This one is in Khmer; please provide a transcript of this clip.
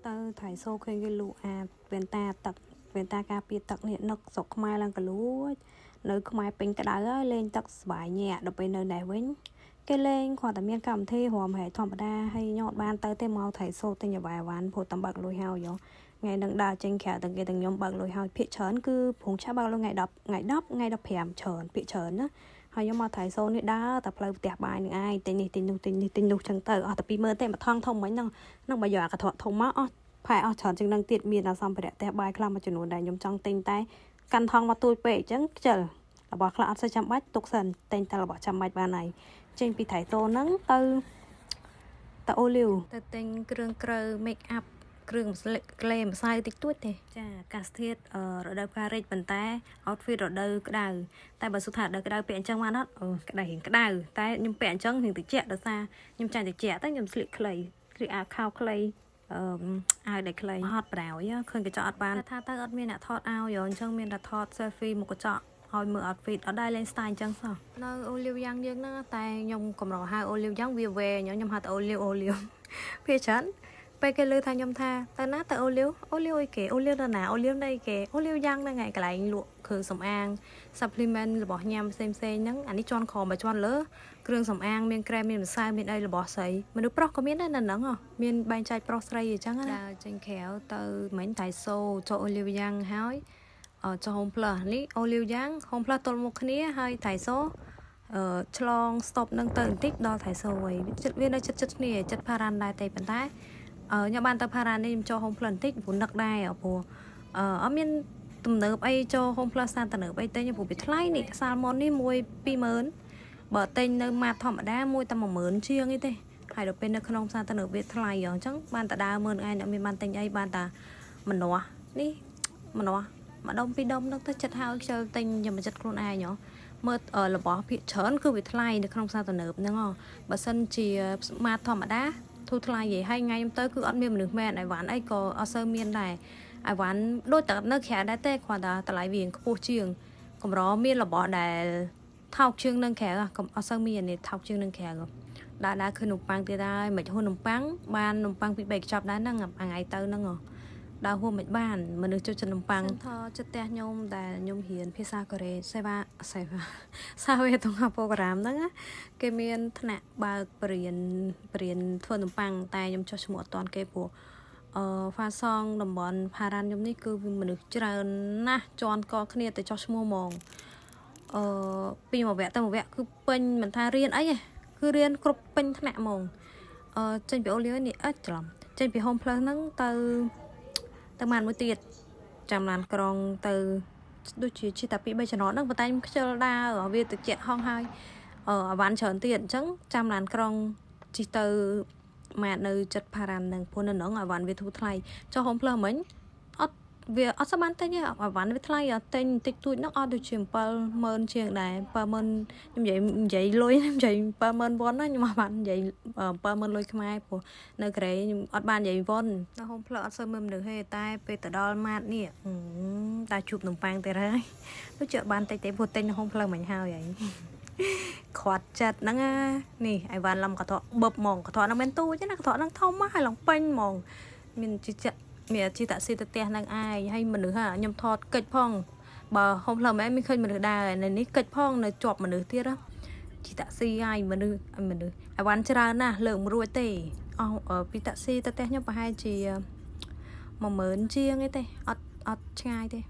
ទៅថៃសូឃើញគេលក់អាវ៉ែនតាទឹកវ៉ែនតាការពារទឹកនេះនឹកស្រុកខ្មែរឡើងកលួចនៅខ្មែរពេញក្តៅហើយលេងទឹកស្បាយញាក់ដល់ពេលនៅនេះវិញគេលេងគ្រាន់តែមានកម្មវិធីរំហែធម្មតាហើយញ៉ាំបានទៅទេមកថៃសូទិញអវ៉ាវ៉ាន់ព្រោះតំបើកលុយហើយថ្ងៃនឹងដើរចេញក្រៅទាំងគេទាំងខ្ញុំបើកលុយហើយភាកច្រើនគឺព្រោះឆាបើកលុយថ្ងៃ10ថ្ងៃ10ថ្ងៃ15ច្រើនភាកច្រើនណាហើយខ្ញុំមកថៃសូនេះដើរតែផ្លូវផ្ទះបាយនឹងឯងទិញនេះទិញនោះទិញនេះទិញនោះចឹងទៅអស់តែ20000ទេមួយថងធំមិញហ្នឹងហ្នឹងបើយកអាកន្ត្រកធំមកអស់ផែអស់ច្រើនជាងនឹងទៀតមានអាសម្ភារៈផ្ទះបាយខ្លះមួយចំនួនដែលខ្ញុំចង់ទិញតែកាន់ថងមកទូចពេកអញ្ចឹងខ្ជិលរបស់ខ្លះអត់សូវចាំបាច់ទុកសិនទិញតែរបស់ចាំបាច់បានហើយចេញពីថៃសូហ្នឹងទៅទៅអូលីវទៅទិញគ្រឿងក្រៅ make up គ្រឿងក្លេម្សៅតិចតួចទេចាអាកាសធាតុរដូវផ្ការីកប៉ុន្តែ outfit រដូវក្តៅតែបើសុថារដូវក្តៅពាក់អញ្ចឹងបានអត់អូក្តៅរៀងក្តៅតែខ្ញុំពាក់អញ្ចឹងរៀងត្រជាក់ដោយសារខ្ញុំចាញ់ត្រជាក់តែខ្ញុំស្លៀកខ្លីស្លៀកអាវខោខ្លីអឺអាវដែលខ្លីហត់ប្រោយឃើញកញ្ចក់អត់បានថាទៅអត់មានអ្នកថតឲ្យអញ្ចឹងមានតែថត selfie មកកញ្ចក់ឲ្យមើល outfit អត់ដែរលេង style អញ្ចឹងសោះនៅ Olive Young យើងហ្នឹងតែខ្ញុំកម្រហៅ Olive Young វាវែងខ្ញុំហៅតែ Olive Olive ភាគច្រើនពេលគេលើថាខ្ញុំថាទៅណាទៅអូលីវអូលីវអីគេអូលីវទៅណាអូលីវនៃគេអូលីវយ៉ាងហ្នឹងឯងកន្លែងលក់គ្រឿងសម្អាង supplement របស់ញ៉ាំផ្សេងផ្សេងហ្នឹងអានេះជាន់ក្រោមបើជាន់លើគ្រឿងសម្អាងមានក្រែមមានម្សៅមានអីរបស់ស្រីមនុស្សប្រុសក៏មានដែរនៅហ្នឹងមានបែងចែកប្រុសស្រីអញ្ចឹងណាចេញក្រៅទៅមិញថៃសូចូលអូលីវយ៉ាងហើយចុះ Home Plus នេះ Olive Young Home Plus ទល់មុខគ្នាហើយថៃសូអឺឆ្លង stop នឹងទៅបន្តិចដល់ថៃសូហើយចិត្តវានៅចិត្តចិត្តគ្នាចិត្តផារ៉ាន់ដែរទេប៉ុន្តែអឺខ្ញុំបានទៅផារ៉ាននេះខ្ញុំចូល Home Plus បន្តិចព្រោះនឹកដែរព្រោះអឺអត់មានទំនើបអីចូល Home Plus សាទំនើបអីទិញព្រោះវាថ្លៃនេះ salmon នេះមួយ20000បើទិញនៅម៉ាតធម្មតាមួយតែ10000ជាងអីទេហើយដល់ពេលនៅក្នុងផ្សារទំនើបវាថ្លៃអញ្ចឹងបានតែដើរមើលឯងអត់មានបានទិញអីបានតែម្នាស់នេះម្នាស់ម្ដុំពីរដុំហ្នឹងទៅចិត្តហើយខ្ជិលទិញយកមកចិត្តខ្លួនឯងហ៎មើលរបស់ភាគច្រើនគឺវាថ្លៃនៅក្នុងផ្សារទំនើបហ្នឹងហ៎បើសិនជាម៉ាតធម្មតាធូរថ្លៃហីហើយថ្ងៃខ្ញុំទៅគឺអត់មានមនុស្សមែនអីវ៉ាន់អីក៏អត់សូវមានដែរអីវ៉ាន់ដូចតែនៅក្រៅដែរទេគ្រាន់តែតម្លៃវាខ្ពស់ជាងកម្រមានរបស់ដែលថោកជាងនឹងក្រៅកុំអត់សូវមាននេះថោកជាងនឹងក្រៅដើរដើរឃើញនំប៉័ងទៀតហើយមិនហួសនំប៉័ងបាននំប៉័ងពី3កញ្ចប់ដែរហ្នឹងថ្ងៃទៅហ្នឹងហ៎ដើរហួសមិនបានមនុស្សចូលចិត្តនំប៉័ងថចិត្តផ្ទះខ្ញុំដែលខ្ញុំរៀនភាសាកូរ៉េសេវាសេវាសាវេតុងប្រូក្រាមហ្នឹងគេមានថ្នាក់បើកបរៀនបរៀនធ្វើនំប៉័ងតែខ្ញុំចុះឈ្មោះអត់តាន់គេព្រោះអឺហ្វាសងតំបន់ផារ៉ានខ្ញុំនេះគឺវាមនុស្សច្រើនណាស់ជន់កគ្នាទៅចោះឈ្មោះហ្មងអឺពីមួយវគ្គទៅមួយវគ្គគឺពេញមិនថារៀនអីទេគឺរៀនគ្រប់ពេញថ្នាក់ហ្មងអឺចេញពីអូលីវនេះអឺច្រឡំចេញពី Home Plus ហ្នឹងទៅទៅបានមួយទៀតចាំឡានក្រុងទៅដូចជាជិះតែពី3ចំណតហ្នឹងប៉ុន្តែខ្ញុំខ្ជិលដើរវាតិចហងហើយអឺអាវ៉ាន់ច្រើនទៀតអញ្ចឹងចាំឡានក្រុងជិះទៅម៉ាតនៅចិត្តផារ៉ាន់ហ្នឹងព្រោះនៅហ្នឹងអាវ៉ាន់វាធូរថ្លៃចុះ Home Plus មិញអត់វាអត់សូវបានទិញទេអាវ៉ាន់វាថ្លៃអត់ទិញតិចតួចហ្នឹងអត់ដូចជា70000ជាងដែរ70000ខ្ញុំនិយាយនិយាយលុយខ្ញុំនិយាយ70000វ៉ុនណាខ្ញុំអត់បាននិយាយ70000លុយខ្មែរព្រោះនៅកូរ៉េខ្ញុំអត់បាននិយាយវ៉ុននៅ Home Plus អត់សូវមើលមនុស្សទេតែពេលទៅដល់ម៉ាតនេះតែជួបនំប៉័ងទៀតហើយដូចជាបានតិចទេព្រោះទិញនៅ Home Plus មិញហើយហើយខាត់ចិត្តហ្នឹងណានេះអីវ៉ាន់ឡំកថក់បឹបហ្មងកថក់ហ្នឹងមិនទូចទេណាកថក់ហ្នឹងធំហើយឡើងពេញហ្មងមានជីចិត្តមានជីតាក់ស៊ីទៅផ្ទះហ្នឹងឯងហើយមនុស្សហ่าខ្ញុំថតកិច្ចផងបើហូមផ្លូវមែនមានឃើញមនុស្សដែរនៅនេះកិច្ចផងនៅជាប់មនុស្សទៀតណាជីតាក់ស៊ីហើយមនុស្សមនុស្សអីវ៉ាន់ច្រើនណាស់លើកមិនរួចទេអស់ពីតាក់ស៊ីទៅផ្ទះខ្ញុំប្រហែលជា10000ជាងអីទេអត់អត់ឆ្ងាយទេ